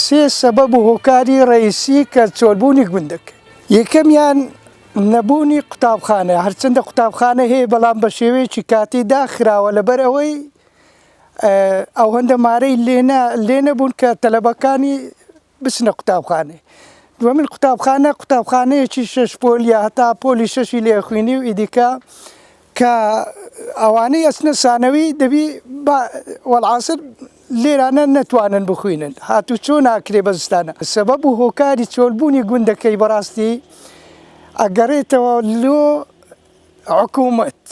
سێ سەبەب و هۆکاری ڕەئیسی کە چۆلبوونی گوندەکە. یەکەمیان نەبوونی قوتابخانە، هەرچەندە قوتابخانە هەیە بەڵام بە شێوەیەکی کاتی داخراوە لەبەر ئەوەی ئەوەندە مارەی لێ نەبوون کە تەلەبەکانی بچنە قوتابخانەی. دووەمین قوتابخانە قوتابخانەیەکی شەش پۆلیە هەتا پۆلی شەشی لێ خوینی و ئیدیکە کە ئەوانەی ئەچنە سانەوی دەبی وەڵعاسر لێرانە نەتوانن بخوینن هاتوچۆ ناکرێ بە زستانە سەبەب و هۆکاری چۆلبوونی گوندەکەی بەڕاستی ئەگەڕێتەوە لۆ حکوومەت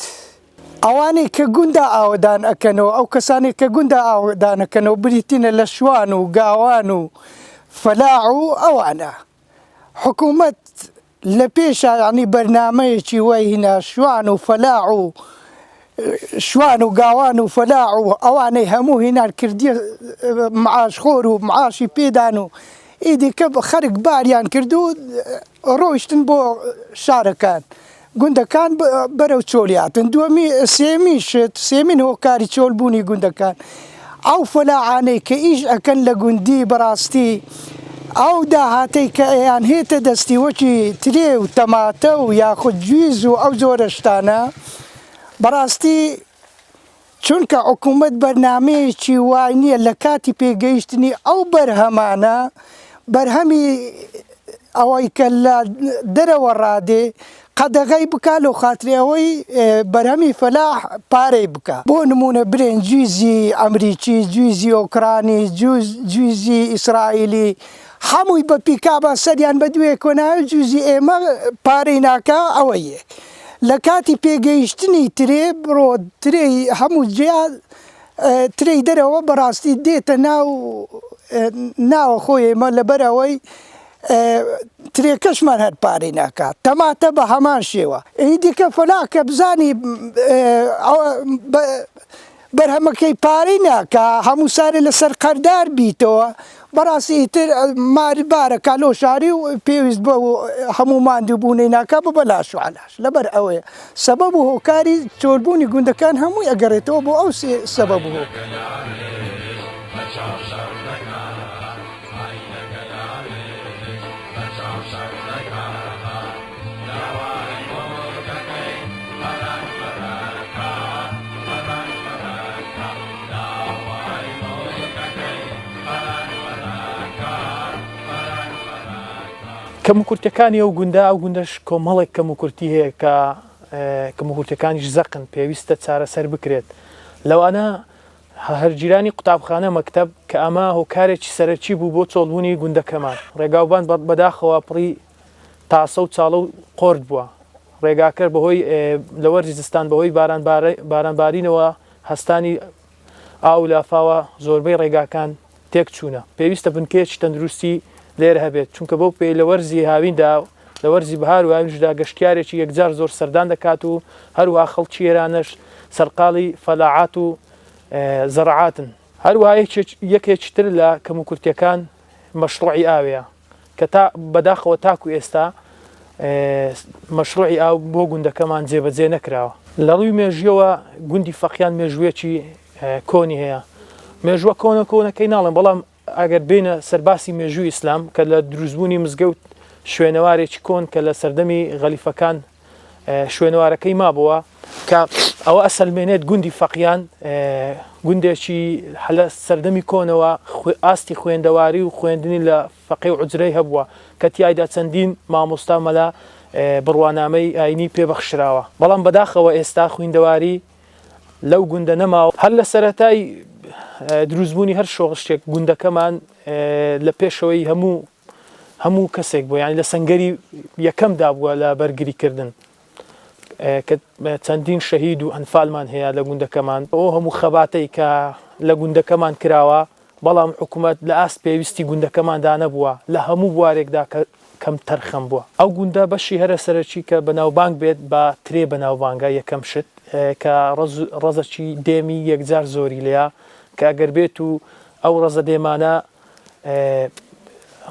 ئەوانەی کە گوندا ئاوەدان ئەکەنەوە ئەو کەسانەی کە گوندا ئاوەدان ئەکەنەوە بریتینە لە شوان و گاوان و فەلاح و ئەوانە حکوومەت لە پێشا یانی بەرنامەیەکی وای هینا شوان و فەلاح و شوان و گاوان و فەلاح و ئەوانەی هەموو هینان کردیە معاشخۆر و معاشی پێدان و ئیدی کە خەرک باریان کرد و ڕۆیشتن بۆ شارەکان گوندەکان بەرەو چۆلی هاتن. دووەمی سێیەمین شت، سێیەمین هۆکاری چۆل بوونی گوندەکان ئەو فەلاحانەی کە ئیش ئەکەن لە گوندی بەڕاستی ئەو داهاتەی کە ئەیان هێتە دەستی وەکی ترێ و تەماتە و یاخود جویز و ئەو جۆرە شتانە بەڕاستی چونکە حکومەت بەرنامەیەکی وای نییە لە کاتی پێگەیشتنی ئەو بەرهەمانە، بەرهەمی ئەوەی کە لە دەرەوە ڕادێ قەدەغەی بکا لۆ خاتری ئەوەی بەرهەمی فەلاح پارەی بکا. بۆ نموونە برێن جویزی ئەمریکی، جویزی ئۆکرانی، جویزی ئیسرائیلی هەمووی بە پیکابا سەریان بە دوێ کۆنایە جویزی ئێمە پارەی ناکا ئەوە یەک. لە کاتی پێگەیشتنی ترێ بڕۆ ترێی هەموو جیا ترێی دەرەوە بەڕاستی دێتە ناو ناوە خۆی ئێمە لەبەر ئەوەی ترێکەشمان هەر پارەی ناکات تەماتە بە هەمان شێوە ئیدیکە فەلاکە بزانی بەرهەمەکەی پارەی ناکا هەموو سارێ لەسەر قەردار بیتەوە بەڕاستی ئیتر ماری بارە کا لۆ شاری و پێویست بە هەموو ماندوو بوونەی ناکا بە بەلاش و عەلاش لەبەر ئەوەیە سەبەب و هۆکاری چۆلبوونی گوندەکان هەمووی ئەگەڕێتەوە بۆ ئەو سێ سەبەب و هۆکار. کەموکورتیەکانی ئەو گوندە، ئەو گوندەش کۆمەڵێک کەموکورتی هەیە کە کەموکورتیەکانیش زەقن پێویستە چارەسەر بکرێت لەوانە هەرگیرانی قوتابخانە مەکتەب کە ئەمە هۆکارێکی سەرەکی بوو بۆ چۆڵبوونی گوندەکەمان ڕێگاوبان بەداخەوە پڕی تاسە و چاڵە و قۆرت بووە ڕێگاکە بەهۆی لە وەرزی زستان بەهۆی بارانبارینەوە هەستانی ئاو و لافاوە زۆربەی ڕێگاکان تێک چوونە پێویستە بنکەیەکی تەندروستی لێرە هەبێت چونکە بەو پێی لە وەرزی هاویندا لە وەرزی بەهار و هاوینشدا گەشتیارێکی یەکجار زۆر سەردان دەکات و هەروەها خەڵکی ئێرانەش سەرقاڵی فەلاعات و زەڕعاتن. هەروەها یەکێکی تر لە کەموکورتیەکان مەشروعی ئاوەیە کە تا بەداخەوە تاکو ئێستا مەشروعی ئاو بۆ گوندەکەمان جێبەجێ نەکراوە. لە ڕووی مێژوویەوە گوندی فەقیان مێژوویەکی کۆنی هەیە مێژووە کۆنە کۆنەکەی ناڵێم بەڵام ئەگەر بێینە سەر باسی مێژووی ئیسلام کە لە دروستبوونی مزگەوت شوێنەوارێکی کۆن کە لە سەردەمی غەلیفەکان شوێنەوارەکەی مابووە کە ئەوە ئەسەلمێنێت گوندی فەقیان گوندێکی لە سەردەمی کۆنەوە ئاستی خوێندەواری و خوێندنی لە فەقێ و عوجرەی هەبووە کە تیایدا چەندین مامۆستا مەلا بڕوانامەی ئاینی پێبەخشراوە بەڵام بەداخەوە ئێستا خویندەواری لەو گوندە نەماوە. هەر لە سەرەتای دروستبوونی هەر شۆڕشێک گوندەکەمان لە پێشەوەی هەموو هەموو کەسێک بوو یانی لە سەنگەری یەکەمدا بووە لە بەرگریکردن کە چەندین شەهید و ئەنفالمان هەیە لە گوندەکەمان ئەو هەموو خەباتەی کە لە گوندەکەمان کراوە بەڵام حکوومەت لە ئاست پێویستی گوندەکەماندا نەبووە لە هەموو بوارێکدا کە کەمتەرخەم بووە. ئەو گوندە بەشی هەرە سەرەکی کە بەناوبانگ بێت بە ترێ بەناوبانگە یەکەم شت کە ڕەزەکی دێمی یەکجار زۆری لێیە کە ئەگەر بێت و ئەو ڕەزە دێمانە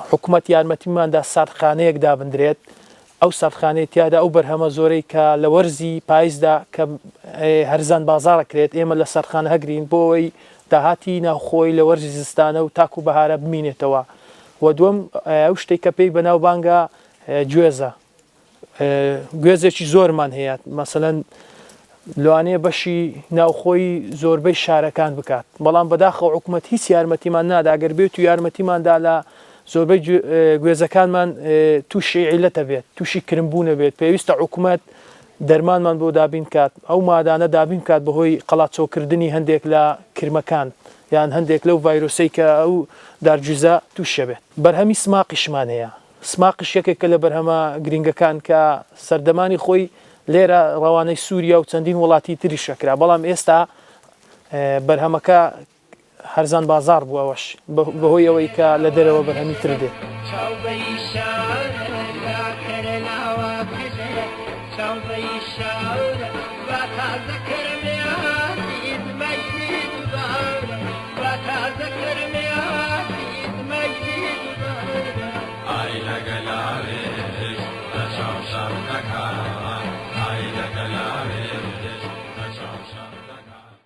حکومەت یارمەتیماندا ساردخانەیەک دابندرێت ئەو ساردخانەی تیادا ئەو بەرهەمە زۆرەی کە لە وەرزی پایزدا کە هەرزان بازاڕەکرێت ئێمە لە ساردخانە هەگرین بۆ ئەوەی داهاتی ناوخۆی لە وەرزی زستانە و تاکو بەهارە بمینێتەوە. و دووەم ئەو شتێک کە پێی بەناوبانگە گوێزە گوێزێکی زۆرمان هەیە مەسەلەن لەوانەیە بەشی ناوخۆی زۆربەی شارەکان بکات بەڵام بەداخەوە حکوومەت هیچ یارمەتیمان نادا گەر بێت و یارمەتیماندا لە زۆربەی گوێزەکانمان تووشی عیلەتە بێت تووشی کرمبوونە بێت پێویستە حکوومەت دەرمانمان بۆ دابین کات ئەو مادانە دابین کات بەهۆی قەڵاچۆکردنی هەندێک لە کرمەکان یان هەندێک لەو ڤایرۆسەی کە ئەو دارگویزە تووشە بێت بەرهەمی سماقیشمان هەیە سماقیش یەکێکە لە بەرهەمە گرینگەکان کە سەردەمانی خۆی لێرە ڕەوانەی سووریا و چەندین وڵاتی تریش ئەکرا، بەڵام ئێستا بەرهەمەکە هەرزان بازاڕ بوو ئەوەش بەهۆی ئەوەی کە لە دەرەوە بەرهەمی تر دێت.